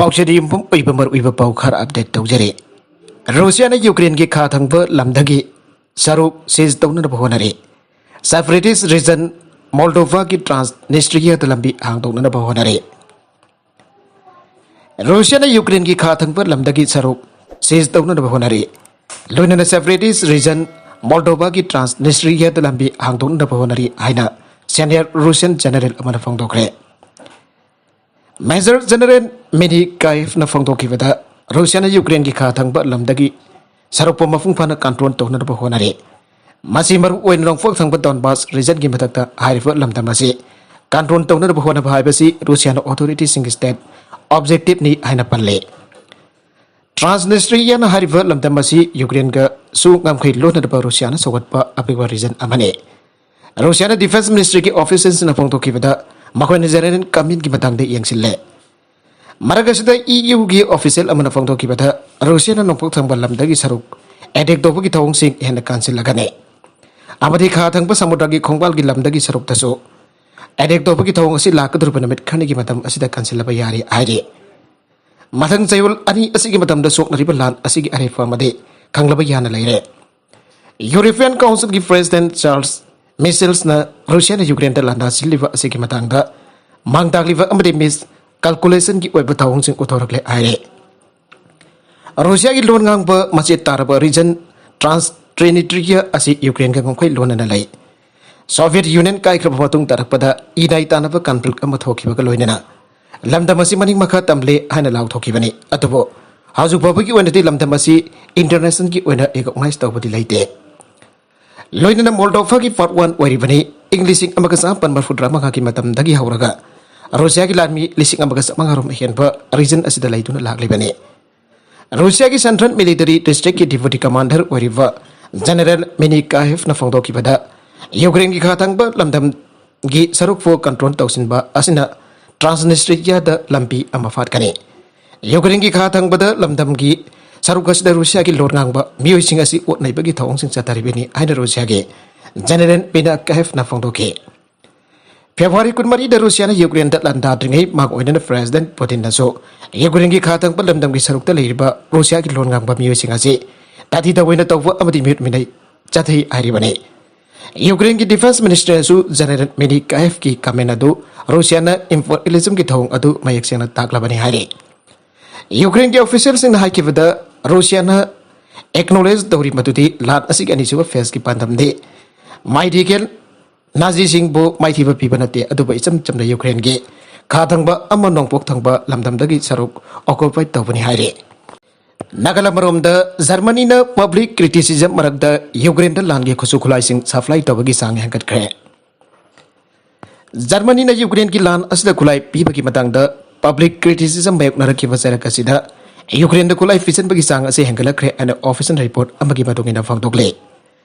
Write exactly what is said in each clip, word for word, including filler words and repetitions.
ꯄꯨꯛꯆꯦꯜꯗ ꯌꯨꯝꯐꯝ ꯑꯣꯏꯕ ꯃꯔꯨꯑꯣꯏꯕ ꯄꯥꯎ ꯈꯔ ꯑꯞꯗꯦꯠ ꯇꯧꯖꯔꯤ꯫ ꯔꯨꯁꯤꯌꯥꯅ ꯌꯨꯀ꯭ꯔꯦꯟꯒꯤ ꯈꯥ ꯊꯪꯕ ꯂꯝꯗꯒꯤ ꯁꯔꯨꯛ ꯁꯤꯖ ꯇꯧꯅꯅꯕ ꯍꯣꯠꯅꯔꯤ꯫ Separatist region ꯃꯣꯜꯗꯣꯚꯥꯒꯤ ꯇ꯭ꯔꯥꯟꯁꯅꯤꯁꯇ꯭ꯔꯤꯌꯥꯗ ꯂꯝꯕꯤ ꯍꯥꯡꯗꯣꯛꯅꯅꯕ ꯍꯣꯠꯅꯔꯤ꯫ ꯔꯨꯁꯤꯌꯥꯅ ꯌꯨꯀ꯭ꯔꯦꯟꯒꯤ ꯈꯥ ꯊꯪꯕ ꯂꯝꯗꯒꯤ ꯁꯔꯨꯛ ꯁꯤꯖ ꯇꯧꯅꯅꯕ ꯍꯣꯠꯅꯔꯤ꯫ ꯂꯣꯏꯅꯅ separatist region ꯃꯣꯜꯗꯣꯚꯥꯒꯤ ꯇ꯭ꯔꯥꯟꯁꯅꯤꯁꯇ꯭ꯔꯤꯌꯥꯗ ꯂꯝꯕꯤ ꯍꯥꯡꯗꯣꯛꯅꯅꯕ ꯍꯣꯠꯅꯔꯤ ꯍꯥꯏꯅ senior Russian general ꯑꯃꯅ ꯐꯣꯡꯗꯣꯛꯈ꯭ꯔꯦ꯫ Major General ꯃꯤꯅꯤꯀꯥꯌꯦꯚꯅ ꯐꯣꯡꯗꯣꯛꯈꯤꯕꯗ, ꯔꯨꯁꯤꯌꯥꯅ ꯌꯨꯀ꯭ꯔꯦꯟꯒꯤ ꯈꯥ ꯊꯪꯕ ꯂꯝꯗꯒꯤ ꯁꯔꯨꯛꯄꯨ ꯃꯄꯨꯡ ꯐꯥꯅ control ꯇꯧꯅꯅꯕ ꯍꯣꯠꯅꯔꯤ꯫ ꯃꯁꯤ ꯃꯔꯨ ꯑꯣꯏꯅ ꯅꯣꯡꯄꯣꯛ ꯊꯪꯕ ꯗꯣꯟꯕꯥꯁ regionꯒꯤ ꯃꯊꯛꯇ ꯍꯥꯏꯔꯤꯕ ꯂꯝꯗꯝ ꯑꯁꯤ control ꯇꯧꯅꯅꯕ ꯍꯣꯠꯅꯕ ꯍꯥꯏꯕꯁꯤ ꯔꯨꯁꯤꯌꯥꯅ authorityꯁꯤꯡꯒꯤ state objectiveꯅꯤ ꯍꯥꯏꯅ ꯄꯜꯂꯤ꯫ ꯇ꯭ꯔꯥꯟꯁꯅꯤꯁꯇ꯭ꯔꯤꯌꯥꯅ ꯍꯥꯏꯔꯤꯕ ꯂꯝꯗꯝ ꯑꯁꯤ ꯌꯨꯀ꯭ꯔꯦꯟꯒꯁꯨ ꯉꯝꯈꯩ ꯂꯣꯟꯅꯗꯕ ꯔꯨꯁꯤꯌꯥꯅ ꯁꯧꯒꯠꯄ ꯑꯄꯤꯛꯄ region ꯑꯃꯅꯤ꯫ ꯔꯨꯁꯤꯌꯥꯅ defence ministryꯒꯤ officialꯁꯤꯡꯅ ꯐꯣꯡꯗꯣꯛꯈꯤꯕꯗ, ꯃꯈꯣꯏꯅ general commandꯒꯤ ꯃꯇꯥꯡꯗ ꯌꯦꯡꯁꯤꯜꯂꯦ꯫ ꯃꯔꯛ ꯑꯁꯤꯗ EUꯒꯤ official ꯑꯃꯅ ꯐꯣꯡꯗꯣꯛꯈꯤꯕꯗ, ꯔꯨꯁꯤꯌꯥꯅ ꯅꯣꯡꯄꯣꯛ ꯊꯪꯕ ꯂꯝꯗꯒꯤ ꯁꯔꯨꯛ attack ꯇꯧꯕꯒꯤ ꯊꯧꯑꯣꯡꯁꯤꯡ ꯍꯦꯟꯅ ꯀꯟꯁꯤꯜꯂꯒꯅꯤ ꯑꯃꯗꯤ ꯈꯥ ꯊꯪꯕ ꯁꯃꯨꯗ꯭ꯔꯒꯤ ꯈꯣꯡꯕꯥꯜꯒꯤ ꯂꯝꯗꯒꯤ ꯁꯔꯨꯛꯇꯁꯨ attack ꯇꯧꯕꯒꯤ ꯊꯧꯑꯣꯡ ꯑꯁꯤ ꯂꯥꯛꯀꯗꯧꯔꯤꯕ ꯅꯨꯃꯤꯠ ꯈꯔꯅꯤꯒꯤ ꯃꯇꯝ ꯑꯁꯤꯗ ꯀꯟꯁꯤꯜꯂꯕ ꯌꯥꯔꯤ ꯍꯥꯏꯔꯤ꯫ ꯃꯊꯪ ꯆꯌꯣꯜ ꯑꯅꯤ ꯑꯁꯤꯒꯤ ꯃꯇꯝꯗ ꯁꯣꯛꯅꯔꯤꯕ ꯂꯥꯟ ꯑꯁꯤꯒꯤ ꯑꯔꯦꯞꯄ ꯑꯃꯗꯤ ꯈꯪꯂꯕ ꯌꯥꯅ ꯂꯩꯔꯦ꯫ European Councilꯒꯤ President Charles Michelꯅ ꯔꯨꯁꯤꯌꯥꯅ ꯌꯨꯀ꯭ꯔꯦꯟꯗ ꯂꯥꯟꯗꯥ ꯁꯤꯜꯂꯤꯕ ꯑꯁꯤꯒꯤ ꯃꯇꯥꯡꯗ ꯃꯥꯡ ꯇꯥꯛꯂꯤꯕ ꯑꯃꯗꯤ miscalculationꯒꯤ ꯑꯣꯏꯕ ꯊꯧꯑꯣꯡꯁꯤꯡ ꯎꯠꯊꯣꯔꯛꯂꯦ ꯍꯥꯏꯔꯦ꯫ ꯔꯨꯁꯤꯌꯥꯒꯤ ꯂꯣꯟ ꯉꯥꯡꯕ ꯃꯆꯦꯠ ꯇꯥꯔꯕ region Transnistria ꯑꯁꯤ ꯌꯨꯀ꯭ꯔꯦꯟꯒ ꯉꯝꯈꯩ ꯂꯣꯟꯅꯅ ꯂꯩ꯫ Soviet Union ꯀꯥꯏꯈ꯭ꯔꯕ ꯃꯇꯨꯡ ꯇꯥꯔꯛꯄꯗ ꯏꯅꯥꯏ ꯇꯥꯅꯕ conflict ꯑꯃ ꯊꯣꯛꯈꯤꯕꯒ ꯂꯣꯏꯅꯅ ꯂꯝꯗꯝ ꯑꯁꯤ ꯃꯅꯤꯡ ꯃꯈꯥ ꯇꯝꯂꯦ ꯍꯥꯏꯅ ꯂꯥꯎꯊꯣꯛꯈꯤꯕꯅꯤ꯫ ꯑꯗꯨꯕꯨ ꯍꯧꯖꯤꯛ ꯐꯥꯎꯕꯒꯤ ꯑꯣꯏꯅꯗꯤ ꯂꯝꯗꯝ ꯑꯁꯤ internationalꯒꯤ ꯑꯣꯏꯅ recognize ꯇꯧꯕꯗꯤ ꯂꯩꯇꯦ꯫ ꯂꯣꯏꯅꯅ ꯃꯣꯜꯗꯣꯚꯥꯒꯤ part one ꯑꯣꯏꯔꯤꯕꯅꯤ꯫ ꯏꯪ ꯂꯤꯁꯤꯡ ꯑꯃꯒ ꯆꯃꯥꯄꯟ ꯃꯔꯤꯐꯨꯇꯔꯥ ꯃꯉꯥꯒꯤ ꯃꯇꯝꯗꯒꯤ ꯍꯧꯔꯒ ꯔꯨꯁꯤꯌꯥꯒꯤ ꯂꯥꯟꯃꯤ ꯂꯤꯁꯤꯡ ꯑꯃꯒ ꯆꯥꯃꯉꯥ ꯔꯣꯝ ꯍꯦꯟꯕ region ꯑꯁꯤꯗ ꯂꯩꯗꯨꯅ ꯂꯥꯛꯂꯤꯕꯅꯤ꯫ ꯔꯨꯁꯤꯌꯥꯒꯤ central military districtꯀꯤ deputy commander ꯑꯣꯏꯔꯤꯕ General Minikaevꯅ ꯐꯣꯡꯗꯣꯛꯈꯤꯕꯗ, ꯌꯨꯀ꯭ꯔꯦꯟꯒꯤ ꯈꯥ ꯊꯪꯕ ꯂꯝꯗꯝꯒꯤ ꯁꯔꯨꯛꯄꯨ control ꯇꯧꯁꯤꯟꯕ ꯑꯁꯤꯅ Transnistriaꯗ ꯂꯝꯕꯤ ꯑꯃ ꯐꯥꯠꯀꯅꯤ꯫ ꯌꯨꯀ꯭ꯔꯦꯟꯒꯤ ꯈꯥ ꯊꯪꯕꯗ ꯂꯝꯗꯝꯒꯤ ꯁꯔꯨꯛ ꯑꯁꯤꯗ ꯔꯨꯁꯤꯌꯥꯒꯤ ꯂꯣꯟ ꯉꯥꯡꯕ ꯃꯤꯑꯣꯏꯁꯤꯡ ꯑꯁꯤ ꯑꯣꯠ ꯅꯩꯕꯒꯤ ꯊꯧꯑꯣꯡꯁꯤꯡ ꯆꯠꯊꯔꯤꯕꯅꯤ ꯍꯥꯏꯅ ꯔꯨꯁꯤꯌꯥꯒꯤ General Minikaevꯅ ꯐꯣꯡꯗꯣꯛꯈꯤ꯫ ꯐꯦꯕ꯭ꯔꯨꯋꯥꯔꯤ ꯀꯨꯟꯃꯔꯤꯗ ꯔꯨꯁꯤꯌꯥꯅ ꯌꯨꯀ꯭ꯔꯦꯟꯗ ꯂꯥꯟꯗꯥꯗ꯭ꯔꯤꯉꯩ ꯃꯥꯡ ꯑꯣꯏꯅꯅ ꯄ꯭ꯔꯦꯁꯤꯗꯦꯟꯠ ꯄꯨꯇꯤꯟꯅꯁꯨ ꯌꯨꯀ꯭ꯔꯦꯟꯒꯤ ꯈꯥ ꯊꯪꯕ ꯂꯝꯗꯝꯒꯤ ꯁꯔꯨꯛꯇ ꯂꯩꯔꯤꯕ ꯔꯨꯁꯤꯌꯥꯒꯤ ꯂꯣꯟ ꯉꯥꯡꯕ ꯃꯤꯑꯣꯏꯁꯤꯡ ꯑꯁꯤ ꯇꯥꯊꯤ ꯇꯥꯑꯣꯏꯅ ꯇꯧꯕ ꯑꯃꯗꯤ ꯃꯤꯑꯣꯠ ꯃꯤꯅꯩ ꯆꯠꯊꯩ ꯍꯥꯏꯔꯤꯕꯅꯤ꯫ ꯌꯨꯀ꯭ꯔꯦꯟꯒꯤ ꯗꯤꯐꯦꯟꯁ ꯃꯤꯅꯤꯁꯇꯔꯅꯁꯨ ꯖꯦꯅꯦꯔꯦꯜ ꯃꯤꯅꯤꯀꯥꯌꯦꯚꯀꯤ ꯀꯃꯦꯟ ꯑꯗꯨ ꯔꯨꯁꯤꯌꯥꯅ ꯏꯝꯄꯤꯔꯤꯌꯦꯂꯤꯖꯝꯒꯤ ꯊꯧꯑꯣꯡ ꯑꯗꯨ ꯃꯌꯦꯛ ꯁꯦꯡꯅ ꯇꯥꯛꯂꯕꯅꯤ ꯍꯥꯏꯔꯤ꯫ ꯌꯨꯀ꯭ꯔꯦꯟꯒꯤ ꯑꯣꯐꯤꯁꯤꯌꯦꯜꯁꯤꯡꯅ ꯍꯥꯏꯈꯤꯕꯗ, ꯔꯨꯁꯤꯌꯥꯅ ꯑꯦꯛꯅꯣꯂꯦꯖ ꯇꯧꯔꯤ ꯃꯗꯨꯗꯤ ꯂꯥꯟ ꯑꯁꯤꯒꯤ ꯑꯅꯤꯁꯨꯕ ꯐꯦꯖꯀꯤ ꯄꯥꯟꯗꯝꯗꯤ ꯃꯥꯏꯗꯤꯀꯦꯜ ꯅꯥꯖꯤꯁꯤꯡꯕꯨ ꯃꯥꯏꯊꯤꯕ ꯄꯤꯕ ꯅꯠꯇꯦ, ꯑꯗꯨꯕꯨ ꯏꯆꯝ ꯆꯝꯅ ꯌꯨꯀ꯭ꯔꯦꯟꯒꯤ ꯈꯥ ꯊꯪꯕ ꯑꯃ ꯅꯣꯡꯄꯣꯛ ꯊꯪꯕ ꯂꯝꯗꯝꯗꯒꯤ ꯁꯔꯨꯛ ꯑꯣꯀꯨꯄꯥꯏ ꯇꯧꯕꯅꯤ ꯍꯥꯏꯔꯤ꯫ ꯅꯥꯒꯥꯂꯦꯟ ꯃꯔꯣꯝꯗ ꯖꯔꯃꯅꯤꯅ ꯄꯕ꯭ꯂꯤꯛ ꯀ꯭ꯔꯤꯇꯤꯁꯤꯖꯝ ꯃꯔꯛꯇ ꯌꯨꯀ꯭ꯔꯦꯟꯗ ꯂꯥꯟꯒꯤ ꯈꯨꯠꯁꯨ ꯈꯨꯠꯂꯥꯏꯁꯤꯡ ꯁꯄ꯭ꯂꯥꯏ ꯇꯧꯕꯒꯤ ꯆꯥꯡ ꯍꯦꯟꯒꯠꯈ꯭ꯔꯦ꯫ ꯖꯔꯃꯅꯤꯅ ꯌꯨꯀ꯭ꯔꯦꯟꯒꯤ ꯂꯥꯟ ꯑꯁꯤꯗ ꯈꯨꯠꯂꯥꯏ ꯄꯤꯕꯒꯤ ꯃꯇꯥꯡꯗ ꯄꯕ꯭ꯂꯤꯛ ꯀ꯭ꯔꯤꯇꯤꯁꯤꯖꯝ ꯃꯥꯌꯣꯛꯅꯔꯛꯈꯤꯕ ꯆꯩꯔꯛ ꯑꯁꯤꯗ ꯌꯨꯀ꯭ꯔꯦꯟꯗ ꯈꯨꯠꯂꯥꯏ ꯄꯤꯁꯤꯟꯕꯒꯤ ꯆꯥꯡ ꯑꯁꯤ ꯍꯦꯟꯒꯠꯂꯛꯈ꯭ꯔꯦ ꯍꯥꯏꯅ ꯑꯣꯐꯤꯁꯤꯌꯦꯜ ꯔꯤꯄꯣꯔꯠ ꯑꯃꯒꯤ ꯃꯇꯨꯡ ꯏꯟꯅ ꯐꯣꯡꯗꯣꯛꯂꯤ꯫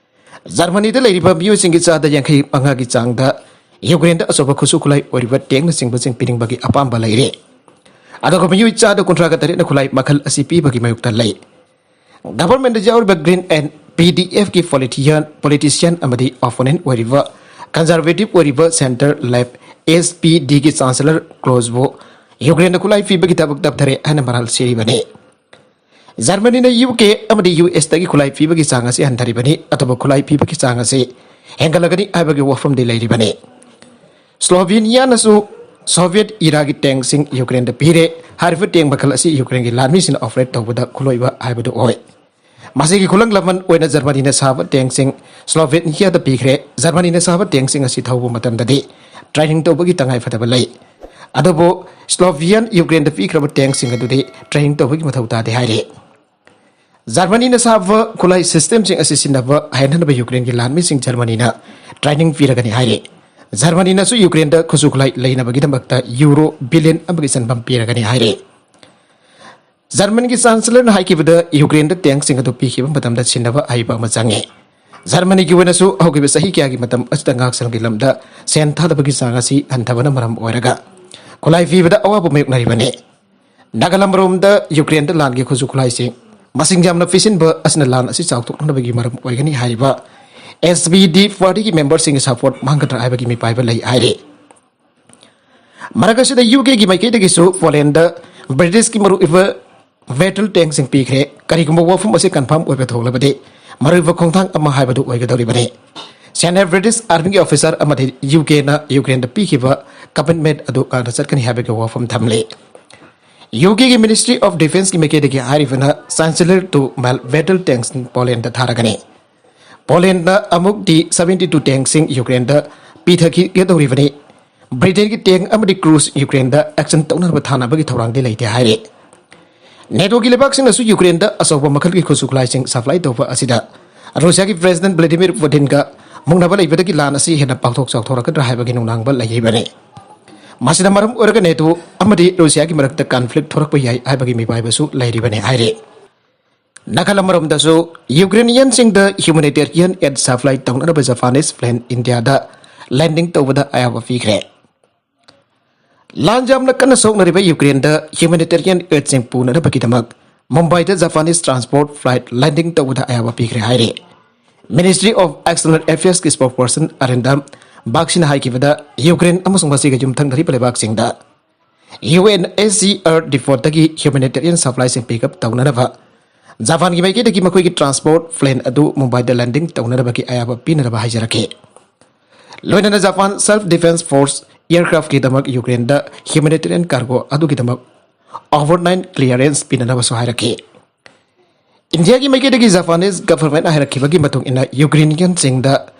ꯖꯔꯃꯅꯤꯗ ꯂꯩꯔꯤꯕ ꯃꯤꯑꯣꯏꯁꯤꯡꯒꯤ ꯆꯥꯗ ꯌꯥꯡꯈꯩ ꯃꯉꯥꯒꯤ ꯆꯥꯡꯗ ꯌꯨꯀ꯭ꯔꯦꯟꯗ ꯑꯆꯧꯕ ꯈꯨꯠꯁꯨ ꯈꯨꯠꯂꯥꯏ ꯑꯣꯏꯔꯤꯕ ꯇꯦꯡꯅꯆꯤꯡꯕꯁꯤꯡ ꯄꯤꯅꯤꯡꯕꯒꯤ ꯑꯄꯥꯝꯕ ꯂꯩꯔꯦ꯫ ꯑꯗꯨꯒ ꯃꯤꯑꯣꯏ ꯆꯥꯗ ꯀꯨꯟꯊ꯭ꯔꯥꯒ ꯇꯔꯦꯠꯅ ꯈꯨꯠꯂꯥꯏ ꯃꯈꯜ ꯑꯁꯤ ꯄꯤꯕꯒꯤ ꯃꯥꯌꯣꯛꯇ ꯂꯩ꯫ ꯒꯚꯔꯟꯃꯦꯟꯠꯇ ꯌꯥꯎꯔꯤꯕ ꯒ꯭ꯔꯤꯟ ꯑꯦꯟ ꯄꯤ ꯗꯤ ꯑꯦꯐꯀꯤ ꯄꯣꯂꯤꯇꯤꯌꯥꯟ, ꯄꯣꯂꯤꯇꯤꯁꯤꯌꯥꯟ ꯑꯃꯗꯤ ꯑꯣꯄꯣꯅꯦꯟꯠ ꯑꯣꯏꯔꯤꯕ, ꯀꯟꯖꯔꯚꯦꯇꯤꯚ ꯑꯣꯏꯔꯤꯕ ꯁꯦꯟꯇꯔ ꯂꯦꯐꯠ ꯑꯦꯁ ꯄꯤ ꯗꯤꯒꯤ ꯆꯥꯟꯁꯦꯂꯔ ꯀ꯭ꯔꯣꯖꯕꯨ ꯌꯨꯀ꯭ꯔꯦꯟꯗ ꯈꯨꯠꯂꯥꯏ ꯄꯤꯕꯒꯤ ꯊꯕꯛ ꯇꯞꯊꯔꯦ ꯍꯥꯏꯅ ꯃꯔꯥꯜ ꯁꯤꯔꯤꯕꯅꯤ꯫ ꯖꯔꯃꯅꯤꯅ ꯌꯨ ꯀꯦ ꯑꯃꯗꯤ ꯌꯨ ꯑꯦꯁꯇꯒꯤ ꯈꯨꯠꯂꯥꯏ ꯄꯤꯕꯒꯤ ꯆꯥꯡ ꯑꯁꯤ ꯍꯟꯊꯔꯤꯕꯅꯤ, ꯑꯗꯨꯕꯨ ꯈꯨꯠꯂꯥꯏ ꯄꯤꯕꯒꯤ ꯆꯥꯡ ꯑꯁꯤ ꯍꯦꯟꯒꯠꯂꯒꯅꯤ ꯍꯥꯏꯕꯒꯤ ꯋꯥꯐꯝꯗꯤ ꯂꯩꯔꯤꯕꯅꯤ꯫ ꯁ꯭ꯂꯣꯚꯦꯅꯤꯌꯥꯅꯁꯨ ꯁꯣꯚꯤꯌꯦꯠ ꯏꯔꯥꯒꯤ ꯇꯦꯡꯁꯤꯡ ꯌꯨꯀ꯭ꯔꯦꯟꯗ ꯄꯤꯔꯦ꯫ ꯍꯥꯏꯔꯤꯕ ꯇꯦꯡ ꯃꯈꯜ ꯑꯁꯤ ꯌꯨꯀ꯭ꯔꯦꯟꯒꯤ ꯂꯥꯟꯃꯤꯁꯤꯡꯅ ꯑꯣꯄꯔꯦꯠ ꯇꯧꯕꯗ ꯈꯨꯠꯂꯣꯏꯕ ꯍꯥꯏꯕꯗꯨ ꯑꯣꯏ꯫ ꯃꯁꯤꯒꯤ ꯈꯨꯂꯪ ꯂꯃꯟ ꯑꯣꯏꯅ ꯖꯔꯃꯅꯤꯅ ꯁꯥꯕ ꯇꯦꯡꯁꯤꯡ ꯁ꯭ꯂꯣꯚꯦꯅꯤꯌꯥꯗ ꯄꯤꯈ꯭ꯔꯦ꯫ ꯖꯔꯃꯅꯤꯅ ꯁꯥꯕ ꯇꯦꯡꯁꯤꯡ ꯑꯁꯤ ꯊꯧꯕ ꯃꯇꯝꯗꯗꯤ ꯇ꯭ꯔꯦꯅꯤꯡ ꯇꯧꯕꯒꯤ ꯇꯉꯥꯏꯐꯗꯕ ꯂꯩ꯫ ꯑꯗꯨꯕꯨ ꯁ꯭ꯂꯣꯚꯤꯌꯥꯟ ꯌꯨꯀ꯭ꯔꯦꯟꯗ ꯄꯤꯈ꯭ꯔꯕ ꯇꯦꯡꯁꯤꯡ ꯑꯗꯨꯗꯤ ꯇ꯭ꯔꯦꯅꯤꯡ ꯇꯧꯕꯒꯤ ꯃꯊꯧ ꯇꯥꯗꯦ ꯍꯥꯏꯔꯤ꯫ ꯖꯔꯃꯅꯤꯅ ꯁꯥꯕ ꯈꯨꯠꯂꯥꯏ ꯁꯤꯁꯇꯦꯝꯁꯤꯡ ꯑꯁꯤ ꯁꯤꯖꯤꯟꯅꯕ ꯍꯩꯍꯟꯅꯕ ꯌꯨꯀ꯭ꯔꯦꯟꯒꯤ ꯂꯥꯟꯃꯤꯁꯤꯡ ꯖꯔꯃꯅꯤꯅ ꯇ꯭ꯔꯦꯅꯤꯡ ꯄꯤꯔꯒꯅꯤ ꯍꯥꯏꯔꯤ꯫ ꯖꯔꯃꯅꯤꯅꯁꯨ ꯌꯨꯀ꯭ꯔꯦꯟꯗ ꯈꯨꯠꯁꯨ ꯈꯨꯠꯂꯥꯏ ꯂꯩꯅꯕꯒꯤꯗꯃꯛꯇ ꯌꯨꯔꯣ ꯕꯤꯂꯤꯌꯟ ꯑꯃꯒꯤ ꯆꯟꯐꯝ ꯄꯤꯔꯒꯅꯤ ꯍꯥꯏꯔꯤ꯫ ꯖꯔꯃꯅꯤꯒꯤ ꯆꯥꯟꯁꯦꯂꯔꯅ ꯍꯥꯏꯈꯤꯕꯗ, ꯌꯨꯀ꯭ꯔꯦꯟꯗ ꯇꯦꯡꯁꯤꯡ ꯑꯗꯨ ꯄꯤꯈꯤꯕ ꯃꯇꯝꯗ ꯁꯤꯟꯅꯕ ꯑꯍꯩꯕ ꯑꯃ ꯆꯪꯉꯤ꯫ ꯖꯔꯃꯅꯤꯒꯤ ꯑꯣꯏꯅꯁꯨ ꯍꯧꯈꯤꯕ ꯆꯍꯤ ꯀꯌꯥꯒꯤ ꯃꯇꯝ ꯑꯁꯤꯗ ꯉꯥꯛꯁꯦꯜꯒꯤ ꯂꯝꯗ ꯁꯦꯟ ꯊꯥꯗꯕꯒꯤ ꯆꯥꯡ ꯑꯁꯤ ꯍꯟꯊꯕꯅ ꯃꯔꯝ ꯑꯣꯏꯔꯒ ꯈꯨꯠꯂꯥꯏ ꯄꯤꯕꯗ ꯑꯋꯥꯕ ꯃꯥꯌꯣꯛꯅꯔꯤꯕꯅꯤ꯫ ꯅꯥꯒꯥꯂꯦꯟ ꯃꯔꯣꯝꯗ ꯌꯨꯀ꯭ꯔꯦꯟꯗ ꯂꯥꯟꯒꯤ ꯈꯨꯠꯁꯨ ꯈꯨꯠꯂꯥꯏꯁꯤꯡ ꯃꯁꯤꯡ ꯌꯥꯝꯅ ꯄꯤꯁꯤꯟꯕ ꯑꯁꯤꯅ ꯂꯥꯟ ꯑꯁꯤ ꯆꯥꯎꯊꯣꯛꯅꯕꯒꯤ ꯃꯔꯝ ꯑꯣꯏꯒꯅꯤ ꯍꯥꯏꯔꯤꯕ ꯑꯦꯁ ꯄꯤ ꯗꯤ ꯄꯥꯔꯇꯤꯒꯤ ꯃꯦꯝꯕꯔꯁꯤꯡꯒꯤ ꯁꯄꯣꯔꯠ ꯃꯥꯡꯒꯗ꯭ꯔꯥ ꯍꯥꯏꯕꯒꯤ ꯃꯤꯄꯥꯏꯕ ꯂꯩ ꯍꯥꯏꯔꯤ꯫ ꯃꯔꯛ ꯑꯁꯤꯗ ꯌꯨ ꯀꯦꯒꯤ ꯃꯥꯏꯀꯩꯗꯒꯤꯁꯨ ꯄꯣꯂꯦꯟꯗ ꯕ꯭ꯔꯤꯇꯤꯁꯀꯤ ꯃꯔꯨꯑꯣꯏꯕ ꯕꯦꯇꯜ ꯇꯦꯡꯁꯤꯡ ꯄꯤꯈ꯭ꯔꯦ꯫ ꯀꯔꯤꯒꯨꯝꯕ ꯋꯥꯐꯝ ꯑꯁꯤ ꯀꯟꯐꯥꯔꯝ ꯑꯣꯏꯕ ꯊꯣꯛꯂꯕꯗꯤ ꯃꯔꯨꯑꯣꯏꯕ ꯈꯣꯡꯊꯥꯡ ꯑꯃ ꯍꯥꯏꯕꯗꯨ ꯑꯣꯏꯒꯗꯧꯔꯤꯕꯅꯤ꯫ ꯁꯦꯅꯤꯌꯔ ꯕ꯭ꯔꯤꯇꯤꯁ ꯑꯥꯔꯃꯤꯒꯤ ꯑꯣꯐꯤꯁꯔ ꯑꯃꯗꯤ ꯌꯨ ꯀꯦꯅ ꯌꯨꯀ꯭ꯔꯦꯟꯗ ꯄꯤꯈꯤꯕ ꯀꯃꯤꯠꯃꯦꯟꯠ ꯑꯗꯨ ꯉꯥꯛꯅ ꯆꯠꯀꯅꯤ ꯍꯥꯏꯕꯒꯤ ꯋꯥꯐꯝ ꯊꯝꯂꯤ꯫ ꯌꯨ ꯀꯦꯒꯤ ꯃꯤꯅꯤꯁꯇ꯭ꯔꯤ ꯑꯣꯐ ꯗꯤꯐꯦꯟꯁꯀꯤ ꯃꯥꯏꯀꯩꯗꯒꯤ ꯍꯥꯏꯔꯤꯕꯅ Chancellor two mil battle tanks ꯄꯣꯂꯦꯟꯗ ꯊꯥꯔꯒꯅꯤ꯫ ꯄꯣꯂꯦꯟꯗ ꯑꯃꯨꯛ ꯇꯤ ꯁꯚꯦꯟꯇꯤ ꯇꯨ ꯇꯦꯡꯁꯤꯡ ꯌꯨꯀ꯭ꯔꯦꯟꯗ ꯄꯤꯊꯈꯤꯒꯗꯧꯔꯤꯕꯅꯤ꯫ ꯕ꯭ꯔꯤꯇꯦꯟꯒꯤ ꯇꯦꯡ ꯑꯃꯗꯤ ꯀ꯭ꯔꯨꯖ ꯌꯨꯀ꯭ꯔꯦꯟꯗ ꯑꯦꯛꯁꯟ ꯇꯧꯅꯅꯕ ꯊꯥꯅꯕꯒꯤ ꯊꯧꯔꯥꯡꯗꯤ ꯂꯩꯇꯦ ꯍꯥꯏꯔꯤ꯫ ꯅꯦꯇꯣꯒꯤ ꯂꯩꯕꯥꯛꯁꯤꯡꯅꯁꯨ ꯌꯨꯀ꯭ꯔꯦꯟꯗ ꯑꯆꯧꯕ ꯃꯈꯜꯒꯤ ꯈꯨꯠꯁꯨ ꯈꯨꯠꯂꯥꯏꯁꯤꯡ ꯁꯄ꯭ꯂꯥꯏ ꯇꯧꯕ ꯑꯁꯤꯗ ꯔꯨꯁꯤꯌꯥꯒꯤ ꯄ꯭ꯔꯦꯁꯤꯗꯦꯟꯠ ꯚ꯭ꯂꯥꯗꯤꯃꯤꯔ ꯄꯨꯇꯤꯟꯒ ꯃꯨꯛꯅꯕ ꯂꯩꯕꯗꯒꯤ ꯂꯥꯟ ꯑꯁꯤ ꯍꯦꯟꯅ ꯄꯥꯛꯊꯣꯛ ꯆꯥꯎꯊꯣꯔꯛꯀꯗ꯭ꯔꯥ ꯍꯥꯏꯕꯒꯤ ꯅꯨꯡꯅꯥꯡꯕ ꯂꯩꯔꯤꯕꯅꯤ꯫ ꯃꯁꯤꯅ ꯃꯔꯝ ꯑꯣꯏꯔꯒ ꯅꯦꯇꯣ ꯑꯃꯗꯤ ꯔꯨꯁꯤꯌꯥꯒꯤ ꯃꯔꯛꯇ ꯀꯟꯐ꯭ꯂꯤꯛ ꯊꯣꯔꯛꯄ ꯌꯥꯏ ꯍꯥꯏꯕꯒꯤ ꯃꯤꯄꯥꯏꯕꯁꯨ ꯂꯩꯔꯤꯕꯅꯤ ꯍꯥꯏꯔꯤ꯫ ꯅꯥꯀꯜ ꯑꯃꯔꯣꯝꯗꯁꯨ ꯌꯨꯀ꯭ꯔꯦꯅꯤꯌꯟꯁꯤꯡꯗ ꯍ꯭ꯌꯨꯃꯦꯅꯤꯇꯦꯔꯤꯌꯟ ꯑꯦꯗ ꯁꯄ꯭ꯂꯥꯏ ꯇꯧꯅꯅꯕ ꯖꯄꯥꯅꯤꯁ ꯄ꯭ꯂꯦꯟ ꯏꯟꯗꯤꯌꯥꯗ ꯂꯦꯟꯗꯤꯡ ꯇꯧꯕꯗ ꯑꯌꯥꯕ ꯄꯤꯈ꯭ꯔꯦ꯫ ꯂꯥꯟ ꯌꯥꯝꯅ ꯀꯟꯅ ꯁꯣꯛꯅꯔꯤꯕ ꯌꯨꯀ꯭ꯔꯦꯟꯗ ꯍ꯭ꯌꯨꯃꯦꯅꯤꯇꯦꯔꯤꯌꯟ ꯑꯦꯗꯁꯤꯡ ꯄꯨꯅꯅꯕꯒꯤꯗꯃꯛ ꯃꯨꯝꯕꯥꯏꯗ ꯖꯄꯥꯅꯤꯁ ꯇ꯭ꯔꯥꯟꯁꯄꯣꯔꯠ ꯐ꯭ꯂꯥꯏꯠ ꯂꯦꯟꯗꯤꯡ ꯇꯧꯕꯗ ꯑꯌꯥꯕ ꯄꯤꯈ꯭ꯔꯦ ꯍꯥꯏꯔꯤ꯫ Ministry of External Affairsꯀꯤ spokesperson ꯑꯔꯤꯟꯗꯝ ꯕꯥꯒꯁꯤꯅ ꯍꯥꯏꯈꯤꯕꯗ, ꯌꯨꯀ꯭ꯔꯦꯟ ꯑꯃꯁꯨꯡ ꯃꯁꯤꯒ ꯌꯨꯝꯊꯪꯅꯔꯤꯕ ꯂꯩꯕꯥꯛꯁꯤꯡꯗ U N S C R ꯗꯤꯄꯣꯠꯇꯒꯤ ꯍ꯭ꯌꯨꯃꯦꯅꯤꯇꯦꯔꯤꯌꯟ ꯁꯄ꯭ꯂꯥꯏꯁꯤꯡ pick up ꯇꯧꯅꯅꯕ ꯖꯄꯥꯟꯒꯤ ꯃꯥꯏꯀꯩꯗꯒꯤ ꯃꯈꯣꯏꯒꯤ ꯇ꯭ꯔꯥꯟꯁꯄꯣꯔꯠ ꯄ꯭ꯂꯦꯟ ꯑꯗꯨ ꯃꯨꯝꯕꯥꯏꯗ ꯂꯦꯟꯗꯤꯡ ꯇꯧꯅꯅꯕꯒꯤ ꯑꯌꯥꯕ ꯄꯤꯅꯅꯕ ꯍꯥꯏꯖꯔꯛꯈꯤ꯫ ꯂꯣꯏꯅꯅ ꯖꯄꯥꯟ ꯁꯦꯜꯐ ꯗꯤꯐꯦꯟꯁ ꯐꯣꯔꯁ ꯑꯦꯌꯔꯀ꯭ꯔꯥꯐꯀꯤꯗꯃꯛ ꯌꯨꯀ꯭ꯔꯦꯟꯗ ꯍ꯭ꯌꯨꯃꯦꯅꯤꯇꯦꯔꯤꯌꯟ ꯀꯥꯔꯒꯣ ꯑꯗꯨꯒꯤꯗꯃꯛ ꯑꯣꯚꯔꯅꯥꯏꯠ ꯀ꯭ꯂꯤꯌꯔꯦꯟꯁ ꯄꯤꯅꯅꯕꯁꯨ ꯍꯥꯏꯔꯛꯈꯤ꯫ ꯏꯟꯗꯤꯌꯥꯒꯤ ꯃꯥꯏꯀꯩꯗꯒꯤ ꯖꯄꯥꯅꯤꯁ ꯒꯚꯔꯟꯃꯦꯟꯠꯅ ꯍꯥꯏꯔꯛꯈꯤꯕꯒꯤ ꯃꯇꯨꯡ ꯏꯟꯅ, ꯌꯨꯀ꯭ꯔꯦꯅꯤꯌꯟꯁꯤꯡꯗ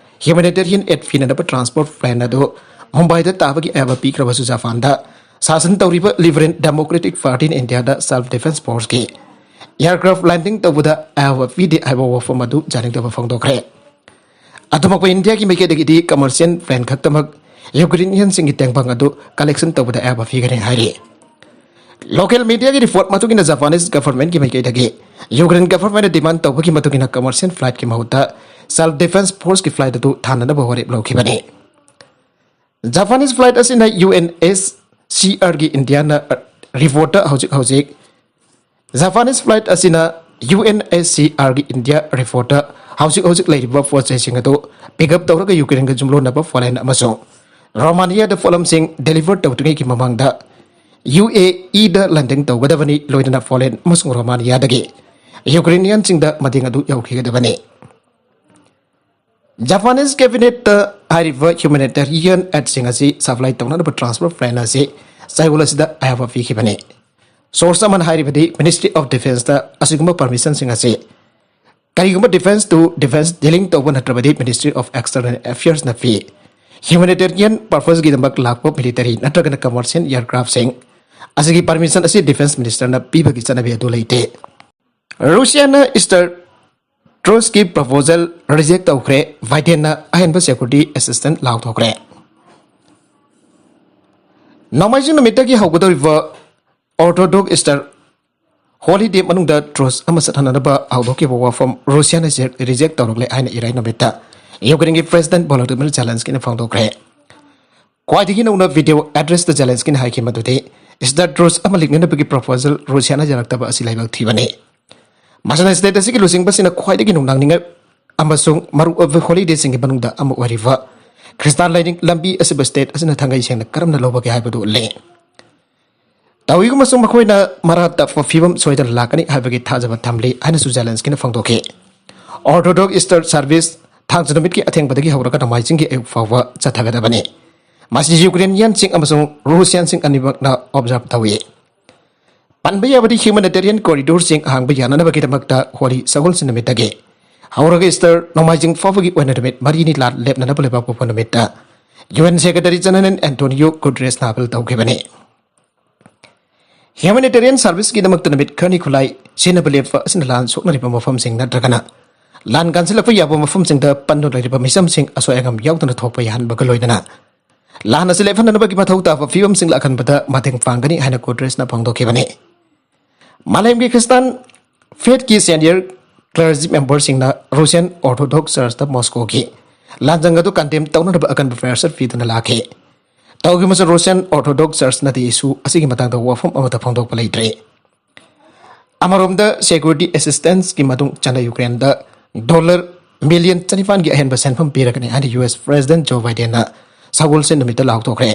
ꯍ꯭ꯌꯨꯃꯦꯅꯤꯇꯦꯔꯤꯌꯟ ꯑꯦꯗ ꯄꯤꯅꯅꯕ ꯇ꯭ꯔꯥꯟꯁꯄꯣꯔꯠ ꯄ꯭ꯂꯦꯟ ꯑꯗꯨ ꯃꯨꯝꯕꯥꯏꯗ ꯇꯥꯕꯒꯤ ꯑꯌꯥꯕ ꯄꯤꯈ꯭ꯔꯕꯁꯨ, ꯖꯄꯥꯟꯗ ꯁꯥꯁꯟ ꯇꯧꯔꯤꯕ ꯂꯤꯕꯔꯦꯜ ꯗꯦꯃꯣꯀ꯭ꯔꯦꯇꯤꯛ ꯄꯥꯔꯇꯤꯅ ꯏꯟꯗꯤꯌꯥꯗ ꯁꯦꯜꯐ ꯗꯤꯐꯦꯟꯁ ꯐꯣꯔꯁꯀꯤ ꯑꯦꯌꯔꯀ꯭ꯔꯥꯐ ꯂꯦꯟꯗꯤꯡ ꯇꯧꯕꯗ ꯑꯌꯥꯕ ꯄꯤꯗꯦ ꯍꯥꯏꯕ ꯋꯥꯐꯝ ꯑꯗꯨ ꯌꯥꯅꯤꯡꯗꯕ ꯐꯣꯡꯗꯣꯛꯈ꯭ꯔꯦ꯫ ꯑꯗꯨꯃꯛꯄꯨ ꯏꯟꯗꯤꯌꯥꯒꯤ ꯃꯥꯏꯀꯩꯗꯒꯤꯗꯤ ꯀꯃꯔꯁꯤꯌꯦꯜ ꯄ꯭ꯂꯦꯟ ꯈꯛꯇꯃꯛ ꯌꯨꯀ꯭ꯔꯦꯅꯤꯌꯟꯁꯤꯡꯒꯤ ꯇꯦꯡꯕꯥꯡ ꯑꯗꯨ ꯀꯂꯦꯛꯁꯟ ꯇꯧꯕꯗ ꯑꯌꯥꯕ ꯄꯤꯒꯅꯤ ꯍꯥꯏꯔꯤ꯫ ꯂꯣꯀꯦꯜ ꯃꯤꯗꯤꯌꯥꯒꯤ ꯔꯤꯄꯣꯔꯠ ꯃꯇꯨꯡ ꯏꯟꯅ, ꯖꯄꯥꯅꯤꯁ ꯒꯚꯔꯟꯃꯦꯟꯠꯀꯤ ꯃꯥꯏꯀꯩꯗꯒꯤ ꯌꯨꯀ꯭ꯔꯦꯟ ꯒꯚꯔꯟꯃꯦꯟꯠꯅ ꯗꯤꯃꯥꯟ ꯇꯧꯕꯒꯤ ꯃꯇꯨꯡ ꯏꯟꯅ ꯀꯃꯔꯁꯤꯌꯦꯜ ꯐ꯭ꯂꯥꯏꯠꯀꯤ ꯃꯍꯨꯠꯇ ꯁꯦꯜꯐ ꯗꯤꯐꯦꯟꯁ ꯐꯣꯔꯁꯀꯤ ꯐ꯭ꯂꯥꯏꯠ ꯑꯗꯨ ꯊꯥꯅꯅꯕ ꯋꯥꯔꯦꯞ ꯂꯧꯈꯤꯕꯅꯤ꯫ ꯖꯄꯥꯅꯤꯁ ꯐ꯭ꯂꯥꯏꯠ ꯑꯁꯤꯅ ꯌꯨ ꯑꯦꯟ ꯑꯦꯁ ꯁꯤ ꯑꯥꯔꯒꯤ ꯏꯟꯗꯤꯌꯥꯅ ꯔꯤꯄꯣꯔꯠꯇ ꯍꯧꯖꯤꯛ ꯍꯧꯖꯤꯛ ꯖꯄꯥꯅꯤꯁ ꯐ꯭ꯂꯥꯏꯠ ꯑꯁꯤꯅ ꯌꯨ ꯑꯦꯟ ꯑꯦꯁ ꯁꯤ ꯑꯥꯔꯒꯤ ꯏꯟꯗꯤꯌꯥ ꯔꯤꯄꯣꯔꯠꯇ ꯍꯧꯖꯤꯛ ꯍꯧꯖꯤꯛ ꯂꯩꯔꯤꯕ ꯄꯣꯠ ꯆꯩꯁꯤꯡ ꯑꯗꯨ ꯄꯤꯛ ꯑꯞ ꯇꯧꯔꯒ ꯌꯨꯀ꯭ꯔꯦꯟꯒ ꯌꯨꯝꯂꯣꯟꯅꯕ ꯄꯣꯂꯦꯟ ꯑꯃꯁꯨꯡ ꯔꯣꯃꯥꯅꯤꯌꯥꯗ ꯄꯣꯠꯂꯝꯁꯤꯡ ꯗꯦꯂꯤꯚꯔ ꯇꯧꯗ꯭ꯔꯤꯉꯩꯒꯤ ꯃꯃꯥꯡꯗ ꯌꯨ ꯑꯦ ꯏꯗ ꯂꯦꯟꯗꯤꯡ ꯇꯧꯒꯗꯕꯅꯤ, ꯂꯣꯏꯅꯅ ꯄꯣꯂꯦꯟ ꯑꯃꯁꯨꯡ ꯔꯣꯃꯥꯅꯤꯌꯥꯗꯒꯤ ꯌꯨꯀ꯭ꯔꯦꯅꯤꯌꯟꯁꯤꯡꯗ ꯃꯇꯦꯡ ꯑꯗꯨ ꯌꯧꯈꯤꯒꯗꯕꯅꯤ꯫ ꯖꯄꯥꯅꯤꯁ ꯀꯦꯕꯤꯅꯦꯠꯇ ꯍꯥꯏꯔꯤꯕ ꯍ꯭ꯌꯨꯃꯦꯅꯤꯇꯦꯔꯤꯌꯟ ꯑꯦꯗꯁꯤꯡ ꯑꯁꯤ ꯁꯄ꯭ꯂꯥꯏ ꯇꯧꯅꯅꯕ ꯇ꯭ꯔꯥꯟꯁꯐꯔ ꯄ꯭ꯂꯥꯟ ꯑꯁꯤ ꯆꯌꯣꯜ ꯑꯁꯤꯗ ꯑꯌꯥꯕ ꯄꯤꯈꯤꯕꯅꯤ꯫ ꯁꯣꯔꯁ ꯑꯃꯅ ꯍꯥꯏꯔꯤꯕꯗꯤ, ꯃꯤꯅꯤꯁꯇ꯭ꯔꯤ ꯑꯣꯐ ꯗꯤꯐꯦꯟꯁꯇ ꯑꯁꯤꯒꯨꯝꯕ ꯄꯔꯃꯤꯁꯟꯁꯤꯡ ꯑꯁꯤ ꯀꯔꯤꯒꯨꯝꯕ ꯗꯤꯐꯦꯟꯁ ꯇꯨ ꯗꯤꯐꯦꯟꯁ ꯗꯤꯂꯤꯡ ꯇꯧꯕ ꯅꯠꯇ꯭ꯔꯕꯗꯤ ꯃꯤꯅꯤꯁꯇ꯭ꯔꯤ ꯑꯣꯐ ꯑꯦꯛꯁꯇꯔꯅꯦꯜ ꯑꯦꯐꯤꯌꯔꯁꯅ ꯄꯤ꯫ ꯍ꯭ꯌꯨꯃꯦꯅꯤꯇꯦꯔꯤꯌꯟ ꯄꯔꯄꯁꯀꯤꯗꯃꯛ ꯂꯥꯛꯄ ꯃꯤꯂꯤꯇꯔꯤ ꯅꯠꯇ꯭ꯔꯒꯅ ꯀꯃꯔꯁꯤꯌꯦꯜ ꯑꯦꯌꯔꯀ꯭ꯔꯥꯐꯁꯤꯡ ꯑꯁꯤꯒꯤ ꯄꯔꯃꯤꯁꯟ ꯑꯁꯤ ꯗꯤꯐꯦꯟꯁ ꯃꯤꯅꯤꯁꯇꯔꯅ ꯄꯤꯕꯒꯤ ꯆꯠꯅꯕꯤ ꯑꯗꯨ ꯂꯩꯇꯦ꯫ ꯔꯨꯁꯤꯌꯥꯅ ꯏꯁꯇꯔ ꯇ꯭ꯔꯨꯁꯀꯤ ꯄ꯭ꯔꯄꯣꯖꯦꯜ ꯔꯤꯖꯦꯛ ꯇꯧꯈ꯭ꯔꯦ꯫ ꯕꯥꯏꯗꯦꯟꯅ ꯑꯍꯦꯟꯕ ꯁꯦꯀ꯭ꯌꯨꯔꯤꯇꯤ ꯑꯦꯁꯤꯁꯇꯦꯟꯁ ꯂꯥꯎꯊꯣꯛꯈ꯭ꯔꯦ꯫ ꯅꯣꯡꯃꯥꯏꯖꯤꯡ ꯅꯨꯃꯤꯠꯇꯒꯤ ꯍꯧꯒꯗꯧꯔꯤꯕ ꯑꯣꯔꯊꯣꯗꯣꯛꯁ ꯏꯁꯇꯔ ꯍꯣꯂꯤꯗꯦ ꯃꯅꯨꯡꯗ ꯇ꯭ꯔꯨꯁ ꯑꯃ ꯆꯠꯍꯟꯅꯅꯕ ꯍꯧꯗꯣꯛꯈꯤꯕ ꯋꯥꯐꯝ ꯔꯨꯁꯤꯌꯥꯅ ꯔꯤꯖꯦꯛ ꯇꯧꯔꯛꯂꯦ ꯍꯥꯏꯅ ꯏꯔꯥꯏ ꯅꯨꯃꯤꯠꯇ ꯌꯨꯀ꯭ꯔꯦꯟꯒꯤ ꯄ꯭ꯔꯦꯁꯤꯗꯦꯟꯠ ꯚꯣꯂꯣꯗꯤꯃꯤꯔ ꯖꯦꯂꯦꯟꯁꯀꯤꯅ ꯐꯣꯡꯗꯣꯛꯈ꯭ꯔꯦ꯫ ꯈ꯭ꯋꯥꯏꯗꯒꯤ ꯅꯧꯅ ꯚꯤꯗꯤꯑꯣ ꯑꯦꯗ꯭ꯔꯦꯁꯇ ꯖꯦꯂꯦꯟꯁꯀꯤꯅ ꯍꯥꯏꯈꯤ ꯃꯗꯨꯗꯤ ꯏꯁꯇꯔ ꯇ꯭ꯔꯨꯁ ꯑꯃ ꯂꯤꯡꯅꯅꯕꯒꯤ ꯄ꯭ꯔꯣꯄꯣꯖꯦꯜ ꯔꯨꯁꯤꯌꯥꯅ ꯌꯥꯔꯛꯇꯕ ꯑꯁꯤ ꯂꯥꯏꯕꯛ ꯊꯤꯕꯅꯤ꯫ ꯃꯁꯤꯅ ꯁ꯭ꯇꯦꯠ ꯑꯁꯤꯒꯤ ꯂꯨꯆꯤꯡꯕꯁꯤꯡꯅ ꯈ꯭ꯋꯥꯏꯗꯒꯤ ꯅꯨꯡꯅꯥꯡꯅꯤꯡꯉꯥꯏ ꯑꯃꯁꯨꯡ ꯃꯔꯨꯑꯣꯏꯕ ꯍꯣꯂꯤꯗꯦꯁꯤꯡꯒꯤ ꯃꯅꯨꯡꯗ ꯑꯃ ꯑꯣꯏꯔꯤꯕ ꯈ꯭ꯔꯤꯁꯇꯥꯟ ꯂꯥꯏꯅꯤꯡ ꯂꯝꯕꯤ ꯑꯁꯤꯕꯨ ꯁ꯭ꯇꯦꯠ ꯑꯁꯤꯅ ꯊꯥꯡꯒꯩ ꯁꯦꯡꯅ ꯀꯔꯝꯅ ꯂꯧꯕꯒꯦ ꯍꯥꯏꯕꯗꯨ ꯎꯠꯂꯤ꯫ ꯇꯧꯏꯒꯨꯝꯕꯁꯨꯡ ꯃꯈꯣꯏꯅ ꯃꯔꯥ ꯇꯞꯄ ꯐꯤꯕꯝ ꯁꯣꯏꯗꯅ ꯂꯥꯛꯀꯅꯤ ꯍꯥꯏꯕꯒꯤ ꯊꯥꯖꯕ ꯊꯝꯂꯤ ꯍꯥꯏꯅꯁꯨ ꯖꯦꯂꯦꯟꯁꯀꯤꯅ ꯐꯣꯡꯗꯣꯛꯈꯤ꯫ ꯑꯣꯔꯊꯣꯗꯣꯛꯁ ꯏꯁꯇꯔ ꯁꯥꯔꯚꯤꯁ ꯊꯥꯡꯖ ꯅꯨꯃꯤꯠꯀꯤ ꯑꯊꯦꯡꯕꯗꯒꯤ ꯍꯧꯔꯒ ꯅꯣꯡꯃꯥꯏꯖꯤꯡꯒꯤ ꯑꯌꯨꯛ ꯐꯥꯎꯕ ꯆꯠꯊꯒꯗꯕꯅꯤ꯫ ꯃꯁꯤ ꯌꯨꯀ꯭ꯔꯦꯅꯤꯌꯟꯁꯤꯡ ꯑꯃꯁꯨꯡ ꯔꯨꯁꯤꯌꯥꯟꯁꯤꯡ ꯑꯅꯤꯃꯛꯅ ꯑꯣꯕꯖꯥꯔꯚ ꯇꯧꯏ꯫ ꯄꯟꯕ ꯌꯥꯕꯗꯤ ꯍ꯭ꯌꯨꯃꯦꯅꯤꯇꯦꯔꯤꯌꯟ ꯀꯣꯔꯤꯗꯣꯔꯁꯤꯡ ꯍꯥꯡꯕ ꯌꯥꯅꯅꯕꯒꯤꯗꯃꯛꯇ ꯍꯣꯂꯤ ꯁꯒꯣꯜꯁꯦꯟ ꯅꯨꯃꯤꯠꯇꯒꯤ ꯍꯧꯔꯒ ꯏꯁꯇꯔ ꯅꯣꯡꯃꯥꯏꯖꯤꯡ ꯐꯥꯎꯕꯒꯤ ꯑꯣꯏꯅ ꯅꯨꯃꯤꯠ ꯃꯔꯤꯅꯤ ꯂꯥꯟ ꯂꯦꯞꯅꯅꯕ ꯂꯩꯕꯥꯛ ꯄꯣꯛꯄ ꯅꯨꯃꯤꯠꯇ U N secretary general Antonio ꯒꯨꯇꯔꯦꯁꯅ ꯑꯥꯄꯤꯜ ꯇꯧꯈꯤꯕꯅꯤ꯫ ꯍ꯭ꯌꯨꯃꯦꯅꯤꯇꯦꯔꯤꯌꯟ ꯁꯥꯔꯚꯤꯁꯀꯤꯗꯃꯛꯇ ꯅꯨꯃꯤꯠ ꯈꯔꯅꯤ ꯈꯨꯂꯥꯏ ꯁꯤꯖꯤꯟꯅꯕ ꯂꯦꯞꯄ ꯑꯁꯤꯅ ꯂꯥꯟ ꯁꯣꯛꯅꯔꯤꯕ ꯃꯐꯝꯁꯤꯡ ꯅꯠꯇ꯭ꯔꯒꯅ ꯂꯥꯟ ꯀꯟꯁꯤꯜꯂꯛꯄ ꯌꯥꯕ ꯃꯐꯝꯁꯤꯡꯗ ꯄꯟꯗꯨꯅ ꯂꯩꯔꯤꯕ ꯃꯤꯆꯝꯁꯤꯡ ꯑꯁꯣꯏ ꯑꯉꯥꯝ ꯌꯥꯎꯗꯅ ꯊꯣꯛꯄ ꯌꯥꯍꯟꯕꯒ ꯂꯣꯏꯅꯅ ꯂꯥꯟ ꯑꯁꯤ ꯂꯦꯞꯍꯟꯅꯅꯕꯒꯤ ꯃꯊꯧ ꯇꯥꯕ ꯐꯤꯕꯝꯁꯤꯡ ꯂꯥꯛꯍꯟꯕꯗ ꯃꯇꯦꯡ ꯄꯥꯡꯒꯅꯤ ꯍꯥꯏꯅ ꯒꯨꯇꯔꯦꯁꯅ ꯐꯣꯡꯗꯣꯛꯈꯤꯕꯅꯤ꯫ ꯃꯥꯂꯦꯝꯒꯤ ꯈ꯭ꯔꯤꯁꯇꯥꯟ ꯐꯦꯠꯀꯤ ꯁꯦꯅꯤꯌꯔ ꯀ꯭ꯂꯔꯖꯤ ꯃꯦꯝꯕꯔꯁꯤꯡꯅ ꯔꯨꯁꯤꯌꯟ ꯑꯣꯔꯊꯣꯗꯣꯛꯁ ꯆꯔꯆꯇ ꯃꯣꯁꯀꯣꯒꯤ ꯂꯥꯟꯖꯪ ꯑꯗꯨ ꯀꯟꯗꯦꯝ ꯇꯧꯅꯅꯕ ꯑꯀꯟꯕ ꯄ꯭ꯔꯦꯁꯔ ꯄꯤꯗꯨꯅ ꯂꯥꯛꯈꯤ꯫ ꯇꯧꯈꯤꯕꯁꯨ ꯔꯨꯁꯤꯌꯟ ꯑꯣꯔꯊꯣꯗꯣꯛꯁ ꯆꯔꯆꯅꯗꯤ ꯏꯁꯨ ꯑꯁꯤꯒꯤ ꯃꯇꯥꯡꯗ ꯋꯥꯐꯝ ꯑꯃꯠꯇ ꯐꯣꯡꯗꯣꯛꯄ ꯂꯩꯇ꯭ꯔꯤ꯫ ꯑꯃꯔꯣꯝꯗ ꯁꯦꯀ꯭ꯌꯨꯔꯤꯇꯤ ꯑꯦꯁꯤꯁꯇꯦꯟꯁꯀꯤ ꯃꯇꯨꯡ ꯆꯟꯅ ꯌꯨꯀ꯭ꯔꯦꯟꯗ ꯗꯣꯂꯔ ꯃꯤꯂꯤꯌꯟ ꯆꯅꯤꯄꯥꯟꯒꯤ ꯑꯍꯦꯟꯕ ꯁꯦꯟꯐꯝ ꯄꯤꯔꯒꯅꯤ ꯍꯥꯏꯅ ꯌꯨ ꯑꯦꯁ ꯄ꯭ꯔꯦꯁꯤꯗꯦꯟꯠ ꯖꯣ ꯕꯥꯏꯗꯦꯟꯅ ꯁꯒꯣꯜꯁꯦꯟ ꯅꯨꯃꯤꯠꯇ ꯂꯥꯎꯊꯣꯛꯈ꯭ꯔꯦ꯫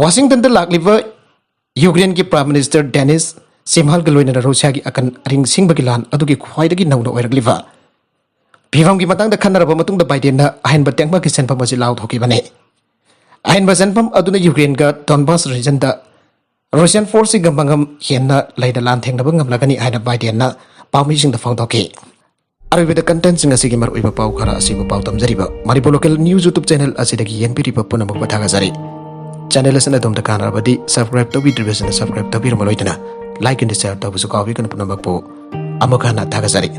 ꯋꯥꯁꯤꯡꯇꯟꯗ ꯂꯥꯛꯂꯤꯕ ꯌꯨꯀ꯭ꯔꯦꯟꯒꯤ Prime Minister Denys Shmyhalꯒ ꯂꯣꯏꯅꯅ ꯔꯨꯁꯤꯌꯥꯒꯤ ꯑꯀꯟ ꯑꯔꯤꯡ ꯁꯤꯡꯕꯒꯤ ꯂꯥꯟ ꯑꯗꯨꯒꯤ ꯈ꯭ꯋꯥꯏꯗꯒꯤ ꯅꯧꯅ ꯑꯣꯏꯔꯛꯂꯤꯕ ꯐꯤꯕꯝꯒꯤ ꯃꯇꯥꯡꯗ ꯈꯟꯅꯔꯕ ꯃꯇꯨꯡꯗ ꯕꯥꯏꯗꯦꯟꯅ ꯑꯍꯦꯟꯕ ꯇꯦꯡꯕꯥꯛꯀꯤ ꯁꯦꯟꯐꯝ ꯑꯁꯤ ꯂꯥꯎꯊꯣꯛꯈꯤꯕꯅꯤ꯫ ꯑꯍꯦꯟꯕ ꯁꯦꯟꯐꯝ ꯑꯗꯨꯅ ꯌꯨꯀ꯭ꯔꯦꯟꯒ ꯗꯣꯟꯕꯥꯁ ꯔꯤꯖꯟꯗ ꯔꯨꯁꯤꯌꯥꯟ ꯐꯣꯔꯁꯁꯤꯡꯒ ꯃꯉꯝ ꯍꯦꯟꯅ ꯂꯩꯅ ꯂꯥꯟꯊꯦꯡꯅꯕ ꯉꯝꯂꯒꯅꯤ ꯍꯥꯏꯅ ꯕꯥꯏꯗꯦꯟꯅ ꯄꯥꯎꯃꯤꯁꯤꯡꯗ ꯐꯣꯡꯗꯣꯛꯈꯤ꯫ ꯑꯔꯣꯏꯕꯗ ꯀꯟꯇꯦꯟꯁꯤꯡ ꯑꯁꯤꯒꯤ ꯃꯔꯨꯑꯣꯏꯕ ꯄꯥꯎ ꯈꯔ ꯑꯁꯤꯕꯨ ꯄꯥꯎ ꯇꯝꯖꯔꯤꯕ Manipur local news YouTube channel ꯑꯁꯤꯗꯒꯤ ꯌꯦꯡꯕꯤꯔꯤꯕ ꯄꯨꯝꯅꯃꯛꯄꯨ ꯊꯥꯒꯠꯆꯔꯤ꯫ ꯆꯦꯅꯦꯜ ꯑꯁꯤꯅ ꯑꯗꯣꯝꯗ ꯀꯥꯟꯅꯔꯕꯗꯤ subscribe ꯇꯧꯕꯤꯗ꯭ꯔꯤꯕꯁꯤꯡꯅ subscribe ꯇꯧꯕꯤꯔꯝꯃ ꯂꯣꯏꯗꯅ like and share ꯇꯧꯕꯁꯨ ꯀꯥꯎꯕꯤꯒꯅꯨ꯫ ꯄꯨꯝꯅꯃꯛꯄꯨ ꯑꯃꯨꯛ ꯍꯟꯅ ꯊꯥꯒꯠꯆꯔꯤ꯫